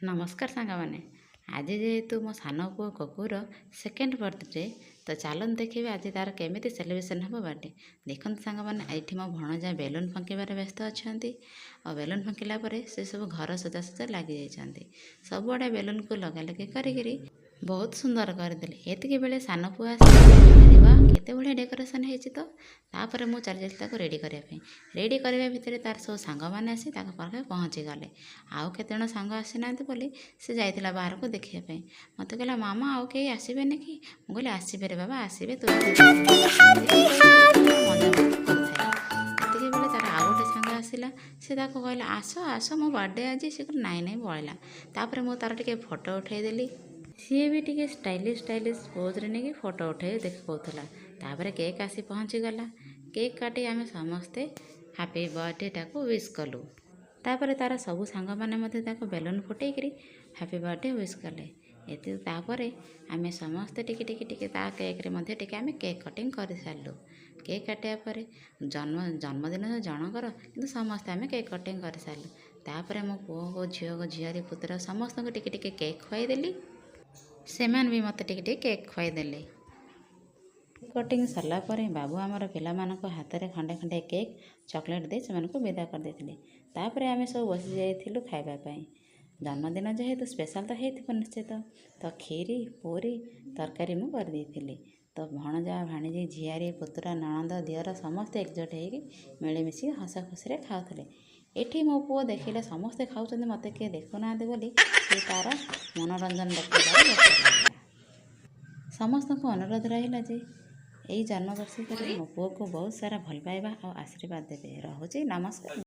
ନମସ୍କାର ସାଙ୍ଗମାନେ। ଆଜି ଯେହେତୁ ମୋ ସାନ ପୁଅ କୁକୁର ସେକେଣ୍ଡ ବର୍ଥଡେ, ତ ଚାଲନ୍ତୁ ଦେଖିବେ ଆଜି ତାର କେମିତି ସେଲିବ୍ରେସନ୍ ହେବ ବର୍ଥଡେ। ଦେଖନ୍ତୁ ସାଙ୍ଗମାନେ, ଏଇଠି ମୋ ଭଣଜା ବେଲୁନ୍ ଫୁଙ୍କିବାରେ ବ୍ୟସ୍ତ ଅଛନ୍ତି ଆଉ ବେଲୁନ୍ ଫୁଙ୍କିଲା ପରେ ସେ ସବୁ ଘର ସଜାସଜା ଲାଗିଯାଇଛନ୍ତି। ସବୁଆଡ଼େ ବେଲୁନ୍କୁ ଲଗାଲଗି କରିକିରି ବହୁତ ସୁନ୍ଦର କରିଦେଲେ। ଏତିକି ବେଳେ ସାନ ପୁଅ ଆସି, ଆରେ ବା, କେତେ ବଢ଼ିଆ ଡେକୋରେସନ୍ ହେଇଛି ତ! ତାପରେ ମୁଁ ଚାଲି ଯାଇଥିଲି ତାକୁ ରେଡ଼ି କରିବା ପାଇଁ। ରେଡ଼ି କରିବା ଭିତରେ ତାର ସବୁ ସାଙ୍ଗମାନେ ଆସି ତାଙ୍କ ପାଖରେ ପହଞ୍ଚିଗଲେ। ଆଉ କେତେଜଣ ସାଙ୍ଗ ଆସିନାହାନ୍ତି ବୋଲି ସେ ଯାଇଥିଲା ବାହାରକୁ ଦେଖିବା ପାଇଁ। ମୋତେ କହିଲା, ମାମା, ଆଉ କେହି ଆସିବେନି କି? ମୁଁ କହିଲି, ଆସିବେ ରେ ବାବା, ଆସିବେ, ତୁ ମଜା କରୁଥାଏ। ଏତିକି ବେଳେ ତାର ଆଉ ଗୋଟେ ସାଙ୍ଗ ଆସିଲା। ସେ ତାକୁ କହିଲା, ଆସ ଆସ, ମୋ ବର୍ଥଡେ ଆଜି। ସେ କହିଲା, ନାଇଁ ନାଇଁ, ପଳେଇଲା। ତାପରେ ମୁଁ ତାର ଟିକେ ଫଟୋ ଉଠେଇଦେଲି। ସିଏ ବି ଟିକେ ଷ୍ଟାଇଲିଶ ଷ୍ଟାଇଲିଶ ପୋଜ୍ରେ ନେଇକି ଫଟୋ ଉଠେଇ ଦେଖାଉଥିଲା। ତାପରେ କେକ୍ ଆସି ପହଞ୍ଚିଗଲା। କେକ୍ କାଟି ଆମେ ସମସ୍ତେ ହାପି ବର୍ଥଡେଟାକୁ ୱିଶ୍ କଲୁ। ତାପରେ ତାର ସବୁ ସାଙ୍ଗମାନେ ମଧ୍ୟ ତାକୁ ବେଲୁନ୍ ଫୁଟେଇକିରି ହାପି ବର୍ଥଡେ ୱିଶ୍ କଲେ। ଏତେ ତାପରେ ଆମେ ସମସ୍ତେ ଟିକେ ଟିକେ ଟିକେ ତା କେକ୍ରେ ମଧ୍ୟ ଟିକେ ଆମେ କେକ୍ କଟିଂ କରିସାରିଲୁ। କେକ୍ କାଟିବା ପରେ ଜନ୍ମଦିନ ଜଣଙ୍କର, କିନ୍ତୁ ସମସ୍ତେ ଆମେ କେକ୍ କଟିଂ କରିସାରିଲୁ। ତାପରେ ମୋ ପୁଅକୁ, ଝିଅକୁ, ଝିଆରୀ, ପୁତୁରା ସମସ୍ତଙ୍କୁ ଟିକେ ଟିକେ କେକ୍ ଖୁଆଇଦେଲି। ସେମାନେ ବି ମୋତେ ଟିକେ ଟିକେ କେକ୍ ଖୁଆଇଦେଲେ। କଟିଂ ସରିଲା ପରେ ବାବୁ ଆମର ପିଲାମାନଙ୍କ ହାତରେ ଖଣ୍ଡେ ଖଣ୍ଡେ କେକ୍, ଚକୋଲେଟ୍ ଦେଇ ସେମାନଙ୍କୁ ବିଦା କରିଦେଇଥିଲେ। ତାପରେ ଆମେ ସବୁ ବସି ଯାଇଥିଲୁ ଖାଇବା ପାଇଁ। ଜନ୍ମଦିନ ଯେହେତୁ ସ୍ପେଶାଲ୍ ତ ହେଇଥିବ ନିଶ୍ଚିତ। ତ କ୍ଷୀରି, ପୁରୀ, ତରକାରୀ ମୁଁ କରିଦେଇଥିଲି। ତ ଭଣଜା, ଭାଣିଜୀ, ଝିଆରୀ, ପୁତୁରା, ନଣନ୍ଦ, ଦିଅର ସମସ୍ତେ ଏକଜୁଟ ହେଇକି ମିଳିମିଶି ହସ ଖୁସିରେ ଖାଉଥିଲେ। ଏଠି ମୋ ପୁଅ ଦେଖିଲେ ସମସ୍ତେ ଖାଉଛନ୍ତି, ମୋତେ କିଏ ଦେଖୁନାହାନ୍ତି ବୋଲି ସେ ତାର ମନୋରଞ୍ଜନ ଦେଖାଇବାରେ ବ୍ୟସ୍ତ ରହିଲା। ସମସ୍ତଙ୍କୁ ଅନୁରୋଧ ରହିଲା ଯେ ଏଇ ଜନ୍ମବାର୍ଷିକରେ ମୋ ପୁଅକୁ ବହୁତ ସାରା ଭଲ ପାଇବା ଆଉ ଆଶୀର୍ବାଦ ଦେବେ। ରହୁଛି, ନମସ୍କାର।